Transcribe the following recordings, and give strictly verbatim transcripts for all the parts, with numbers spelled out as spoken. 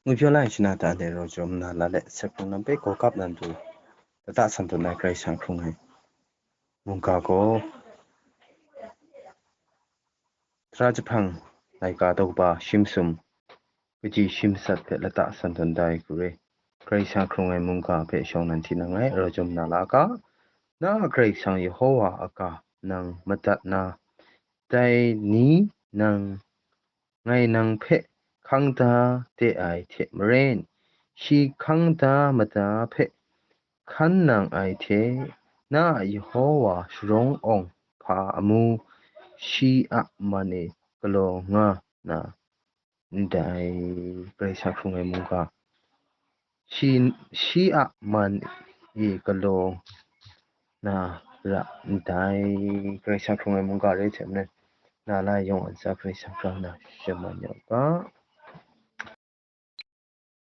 Ngwi pyaw la ai shana ta de raw jawm na la le, sek hkrung lam hpe gaw gap na matu, lata san tawn ai Karai Kasang hkrung ai mungga gaw, Tara jahprang laika daw kaba shi masum, kaji shi masat hpe lata san tawn da ai hku re. Karai Kasang hkrung ai mungga hpe shawng nan hti na nngai, raw jawm na la ga, na a Karai Kasang Yehova a ga nang madat na, dai ni nang ngai nang hpe hkang da de ai hte maren, shi hkang da mada hpe hkan nang ai hte, na a Yehova sharawng awng hpa amu, shi a man e galaw nga na ndai, Karai Kasang hkrung ai mungga, shi, shi a man e galaw na ra ndai, Karai Kasang hkrung ai mungga rai hte maren, na lai yawng a ntsa Karai Kasang grau na shaman yau ga.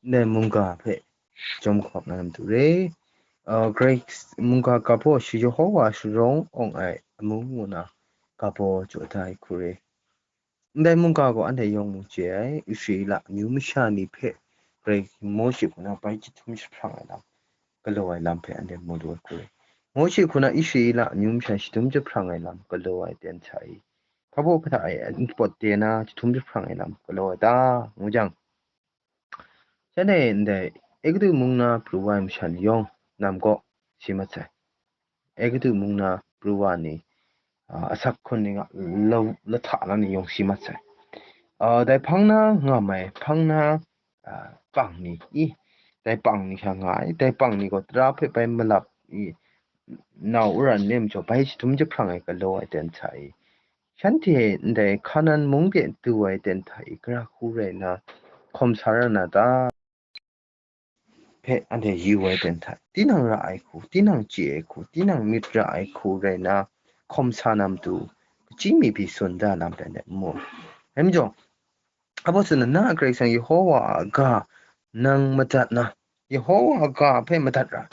Ndai mungga hpe jawm hkawp na matu re. Uh, Karai mungga ga baw shi Yehova sharawng awng ai amu ngu na ga baw jaw da ai hku re. Ndai mungga gaw anhte yawng mung chye ai, Israela amyu masha ni hpe Karai Mawshe hku na bai chyahtum jahprang ai lam, galaw ai lam hpe anhte mu lu ai hku re. Mawshe hku na Israela amyu masha chyahtum jahprang ai lam galaw ai ten sa i, hpa baw hpa hta e npawt de na chyahtum jahprang ai lam galaw ai ta? Ngu jang, shanhte ndai Egutu mung na pru wa ai masha ni yawng nam kaw si mat sai. Egutu mung na pru wa ni, a, asak hkun ning a lau lahta na ni yawng si mat sai. A, dai hpang na ngam ai, hpang na, a, pang ni, i, dai pang ni sha nga ai, dai pang ni gaw tara hpe bai malap, i, nau wora nni majaw bai chyahtum jahprang ai galaw ai ten sa i, shanhte ndai Hkanan mung de du ai ten hta i gara hku rai nna hkawm sa ra na ta? Hpe anhte yu ai ten hta, tinang ra ai hku, tinang chye ai hku, tinang myit ra ai hku rai nna hkawm sa na matu, kachyi mi pyi tsun da lam hpe anhte n mu. Dai majaw, hpa baw tsun na, na a Karai Kasang Yehova a ga nang madat na, Yehova a ga hpe madat ra,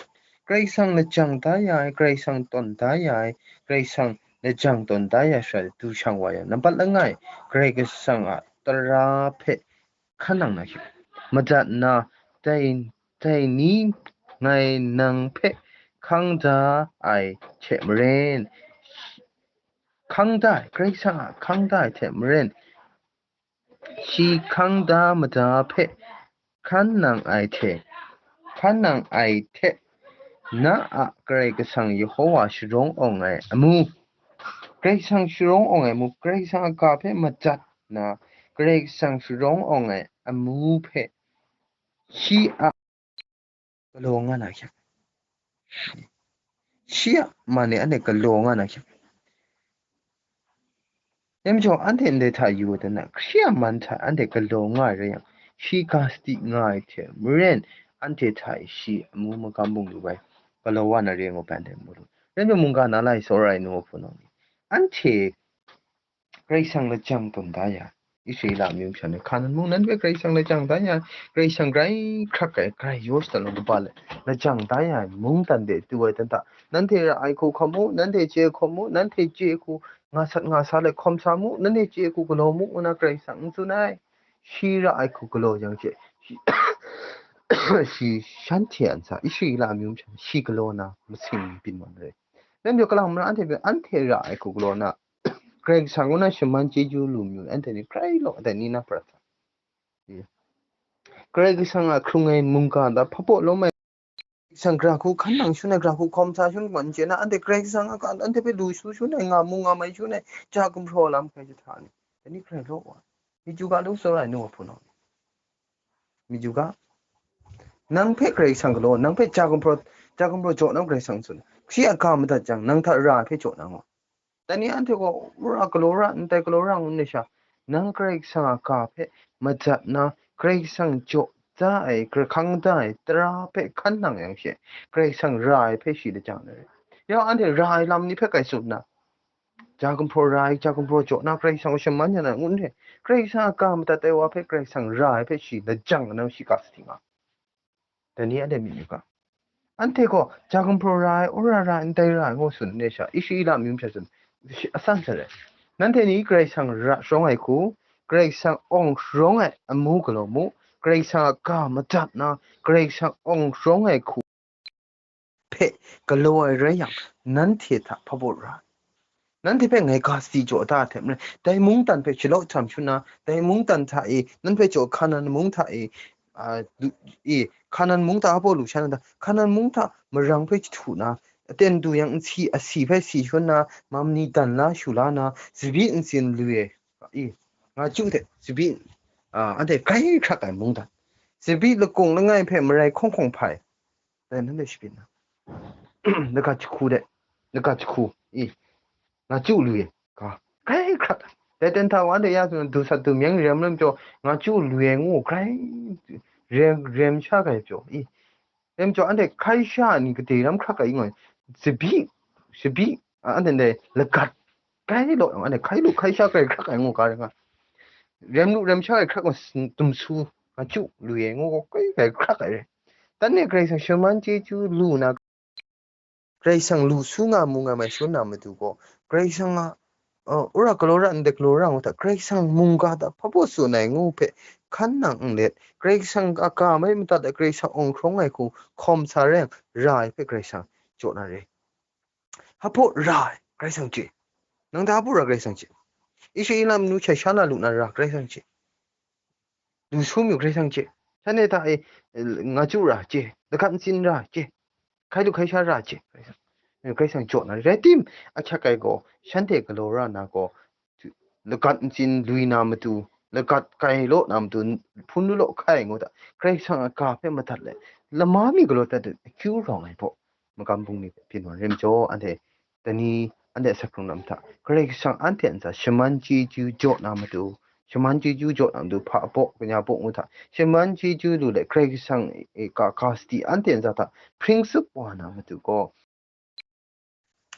Karai Kasang lajang da ya ai, Karai Kasang tawn da ya ai, Karai Kasang lajang tawn da ya ai sara du shang wa yang, nampat langai Karai Kasang a tara hpe hkan nang na hkying, madat nna, dai, dai ni ngai nang hpe hkang da ai hte maren, hkang da ai, Karai Kasang a hkang da ai hte maren, shi hkang da mada hpe hkan nang ai hte, hkan nang ai hte, na a Karai Kasang Yehova sharawng awng ai amu, Karai Kasang sharawng awng ai amu, Karai Kasang a ga hpe madat na, Karai Kasang sharawng awng ai amu hpe shi a galaw nga na hkying, shi a man e anhte galaw nga na hkying. Dai majaw, anhte ndai hta yu ai dan na, shi a man hta anhte galaw nga ai rai yang, shi ga sadi nga ai hte maren, anhte hta e shi amu magam bunglu ai galaw wa na re ngu hpe anhte mu lu. Rai nme, mungga na lai tsawra ai nu wa hpunau ni, anhte Karai Kasang lajang tawn da ya, Israela amyu masha ni, Hkanan mung nan hpe Karai Kasang lajang da ya, Karai Kasang grai hkrak ai, grai Yerusalem kaba le lajang da ya ai mungdan de du ai dan hta, nanhte ra ai hku hkawm mu, nanhte chye hkawm mu, nanhte chye hku nga sat nga sa le hkawm sa mu, nanhte chye hku galaw mu, ngu na Karai Kasang n tsun ai. Shi ra ai hku galaw yang hte, shi, shi shanhte a ntsa, Israela amyu masha ni shi galaw na masing byin wa na re. Dai majaw, kalang mara anhte hpe anhte ra ai hku galaw na, Karai Kasang kaw na shaman chyeju lu mayu ai anhte ni grai law, dai ni na prat sa. Karai Kasang a hkrung ai mungga nta hpa baw lawm ai, Karai Kasang gara hku hkan nang shangun ai, gara hku hkawm sa shangun ai n chye na, anhte Karai Kasang a ga anhte hpe lu su shangun ai, nga mu nga mai shangun ai, ja gumhpraw lam hkai jahta ni, dai ni grai law wa. Myit yu ga, lu tsawra ai nu wa hpunau ni, myit yu ga. Nang hpe Karai Kasang galaw, nang hpe ja gumhpraw, ja gumhpraw jaw na Karai Kasang tsun, shi a ga madat jang, nang hta ra ai hpe jaw na nga. Dai ni anhte gaw wora galaw ra, ndai galaw ra ngu n sha, nang Karai Kasang a ga hpe madat na, Karai Kasang jaw da ai, hkang da ai tara hpe hkan nang yang she, Karai Kasang ra ai hpe shi lajang na re. Yawng anhte ra ai lam ni hpe grai tsun na, ja gumhpraw ra ai, ja gumhpraw jaw na Karai Kasang shaman ya na ngu n re. Karai Kasang a ga madat ai wa hpe Karai Kasang ra ai hpe shi lajang na shi ga sadi nga. Dai ni anhte myit yu ga. Anhte gaw ja gumhpraw ra ai, wora ra ai, ndai ra ai ngu tsun n sha, Israela amyu masha tsun, shi asan sa re. Nanhte ni Karai Kasang ra sharawng ai hku, Karai Kasang awng sharawng ai amu galaw mu, Karai Kasang a ga madat na, Karai Kasang awng rawng ai hku hpe galaw ai rai yang, nanhte hta hpa baw ra. Nanhte hpe ngai ga sadi jaw da hte maren, dai mungdan hpe shalau htam shun na, dai mungdan hta e, nan hpe jaw Hkanan mung hta e, a, lu- e, Hkanan mung hta hpa lu sha na da, Hkanan mung hta marang hpe jahtu na, aten du yang nsi asi hpe si shun na, mamni dan la shu la na, tsabyi ntsin lu e, e, nga chyu hte, tsabyi, a, anhte grai hkrak ai mungdan, tsabyi lakung langai hpe marai hkawng hkawng hpai, dai nanhte shabyin na, lagat jahku de, lagat jahku, e, nga chyu lu e, ga, grai hkrak ai. Dai ten hta wa anhte ya tsun, du sat du myang rem lam jaw, nga chyu lu e ngu, grai rem, rem sha grai jaw, e, rem jaw, anhte hkai sha ni gade ram hkrak ai ngu ai, tsabyi, tsabyi, a, anhte dai lagat, grai law yang, anhte hkai lu hkai sha grai hkrak ai ngu ga rai nga, rem lu rem sha grai hkrak nga, tum su, nga chyu lu e ngu gaw, grai grai hkrak ai re. Dan e Karai Kasang shaman chyeju lu na, Karai Kasang lu su nga mu nga mai shangun na matu gaw, Karai Kasang a, uh, ura galaw ra ndai galaw ra ngu hta, Karai Kasang mungga hta hpa baw tsun ai ngu hpe hkan nang n let, Karai Kasang a ga mai madat ai, Karai Kasang awng hkrawng ai hku hkawm sa rai yang, ra ai hpe Karai Kasang jaw na re. Hpa baw ra ai, Karai Kasang chye. Nang hta hpa baw ra, Karai Kasang chye. Israela manu hte sha la lu na ra, Karai Kasang chye. Lu su mu, Karai Kasang chye. Shanhte hta e, nga chyu ra chye, lagat ntsin ra chye, hkai lu hkai sha ra chye, Karai Kasang, Karai Kasang jaw na rai tim, ahkyak ai gaw, shanhte galaw ra na gaw, lagat ntsin lui na matu, lagat grai law na matu, hpun lu law hkai ngu hta, Karai Kasang a ga hpe madat let, lama mi galaw dat dat akyu rawng ai hpaw, magam bungli hpe byin wa rim jaw, anhte dai ni anhte a asak hkrung lam hta, Karai Kasang anhte ntsa shaman chyeju jaw na matu, shaman chyeju jaw na matu, hpa baw, kanya baw ngu hta, shaman chyeju lu let, Karai Kasang e ka, ka sadi anhte ntsa hta hpring tsup wa na matu gaw,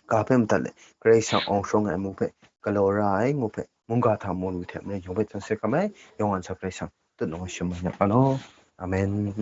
ga hpe madat let, Karai Kasang awng hkrawng ai amu hpe galaw ra ai ngu hpe, mungga hta mu lu hte maren yawng hpe htan se hkam ai, yawng a ntsa Karai Kasang tut nawng ai shaman ya nga law. Amen.